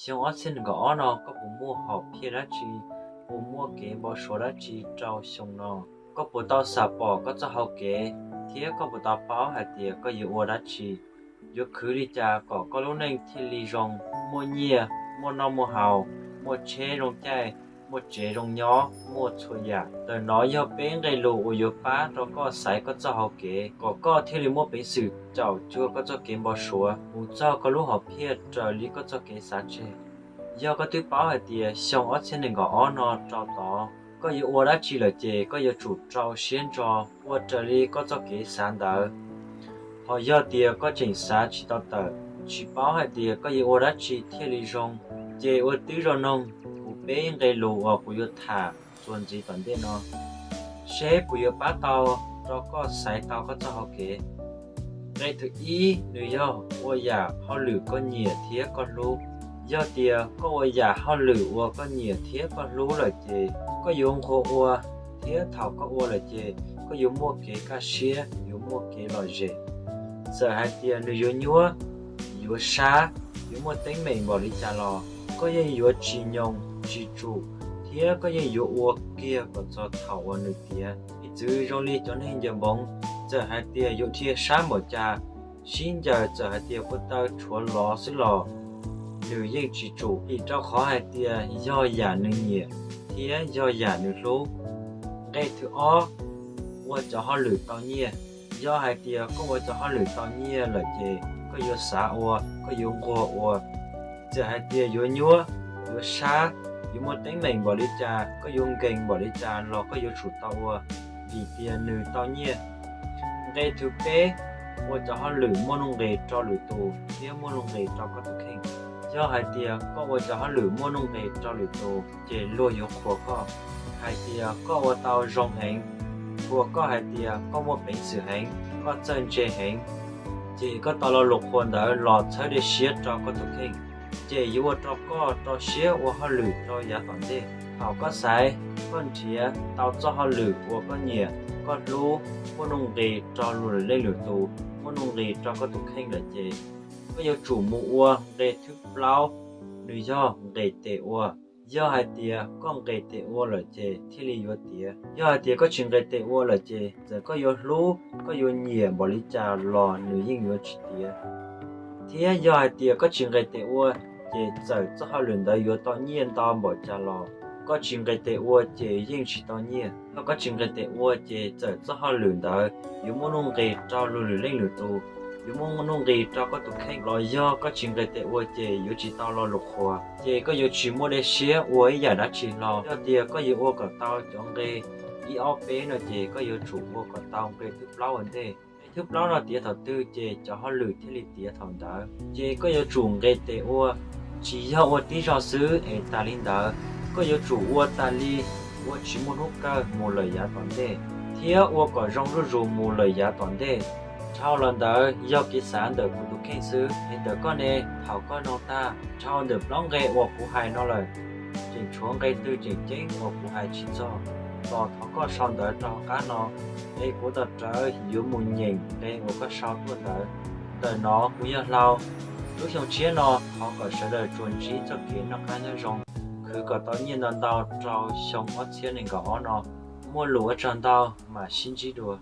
Xyoo ob txhiab nees nkaum ob no koj puas muaj hom phiaj dab tsi, puas muaj kev npau suav dab tsi rau xyoo no? Koj puas tau xam pom koj txoj hau kev, thiab koj puas tau paub hais tias koj yuav ua dab tsi? Yuav khwv li cas kom koj lub neej thiaj li zoo, muaj nyiaj, muaj noj muaj haus, muaj tsheb zoo caij, muaj tsev zoo nyob, muaj txhua yam? Ntawm no yog peb nqe lus uas yuav pab rau koj xaiv koj txoj hau kev kom koj thiaj li muaj peev xwm caum cuag koj txoj kev npau suav mus txog koj lub hom phiaj raws li koj txoj kev xav tseg. Yog koj twb paub hais tias xyoo ob txhiab nees nkaum ob no rau tod koj yuav ua dab tsi lawm ces koj yuav tsum rau siab ntso ua raws li koj txoj kev xav ntawd. Ho yog tias koj tseem xav tsis tau tawm, tsis paub hais tias koj yuav ua dab tsi thiaj li zoo, ces ua tib zoo noog kuv peb nqe lus uas kuv yuav tham txuas ntxiv tom ntej no, seb puas yuav pab tau rau koj xaiv tau koj txoj hau kev. Nqe thib ib, nws yog ua yam hauj lwm koj nyiam thiab koj hlub. Yog tias koj ua yam hauj lwm uas koj nyiam thiab koj hlub lawm ces koj yuav nquag ua, thiab thaum koj ua lawm ces koj yuav muaj kev kaj siab, yuav muaj kev lom zem. Txawm hais tias nws yuav nyuab, yuav sab, yuav muaj teeb meem npaum li cas los koj yeej yuav tsis nyoos tsis tsum, thiab koj yeej yuav ua kiag kom txog thaum uas nws tiav. Piv txwv zoo li cov neeg ncaws npoov, txawm hais tias yuav dhia sab npaum cas, sib ncaws txawm hais tias ko taw tshuav lov xwb los nws yeej tsis tsum, vim rau qhov hais tias yog yam nws nyiam thiab yog yam nws hlub. Nqe thib ob, ua cov hauj lwm tau nyiaj. Yog hais tias koj ua cov hauj lwm tau nyiaj lawm ces koj yuav xav ua, koj yuav nquag ua. Txawm hais tias yuav nyuab, yuav sab, yuav muaj teeb meem npaum li cas, koj yuav nkees npaum li cas los koj yuav tsum tau ua, vim tias nws tau nyiaj. Nqe thib peb, ua cov hauj lwm muaj nuj nqis rau lwm tus thiab muaj nuj nqis rau koj tus kheej. Yog hais tias koj ua cov hauj lwm muaj nuj nqis rau lwm tus ces luag yuav qhuas koj hais tias koj ua tau zoo heev, qhuas koj hais tias koj muaj peev xwm heev, koj txawj ntse heev, ces koj tau lo lus qhuas ntawd los txhawb dej siab rau koj tus kheej, ces yuav ua rau koj rau siab ua hauj lwm rau yav tom ntej. Thaum koj xaiv, koj nrhiav tau txoj hauj lwm uas koj nyiam, koj hlub, muaj nuj nqis rau lwm leej lwm tus, muaj nuj nqis rau koj tus kheej lawm ces koj yuav tsum mus ua nqe thib plaub, nws yog nqes tes ua. Yog hais tias koj nqes tes ua lawm ces thiaj li yuav tiav. Yog hais tias koj tsis nqes tes ua lawm ces txawm koj yuav hlub, koj yuav nyiam npaum li cas los nws yeej yuav tsis tiav. Thiab yog hais tias koj tsis nqes tes ua, ces txawm txoj hauj lwm ntawd yuav tau nyiaj ntau npaum cas los koj tsis nqes tes ua ces yeej tsis tau nyiaj. Yog koj tsis nqes tes ua ces txawm txoj hauj lwm ntawd yuav muaj nuj nqis rau lwm leej lwm tus, yuav muaj nuj nqis rau koj tus kheej los yog koj tsis nqes tes ua ces yuav tsis tau lo lus qhuas, ces koj yuav tsis muaj dej siab ua ib yam dab tsi hlo. Yog tias koj yuav ua kom tau cov nqe ib ob peb no ces koj yuav tsum ua kom tau nqe thib plaub ua ntej. Nqe thib plaub no tiav thaum twg ces cov hauj lwm thiaj li tiav thaum ntawd. Ces koj yuav tsum nqes tes ua, tsis yog ua tib zaug xwb es tas li ntawd, koj yuav tsum ua tas li, ua tsis muaj hnub kawg mus lawm yav tom ntej, thiab ua kom zoo zuj zus mus lawm yav tom ntej. Dhau los ntawd yog kev xav ntawm kuv tus kheej xwb, es ntawm koj ne? Thaum koj noog tag, dhau ntawm plaub nqe uas kuv hais no lawm, tseem tshuav nqe twg tseem ceeb uas kuv hais tsis txog los thov koj sau ntawv rau hauv qab no, es kuv tos rawv yuav mus nyeem nqe uas koj sau tuaj ntawd. Ntawm no kuv yog Hlau. Lub xyoo tshiab no thov kom sawv daws tsuas ntsib txoj kev noj qab nyob zoo, khwv kom tau nyiaj ntau ntau rau xyoo ob txhiab nees nkaum ob no. Muaj lus ua tsaug ntau, mam sib ntsib dua.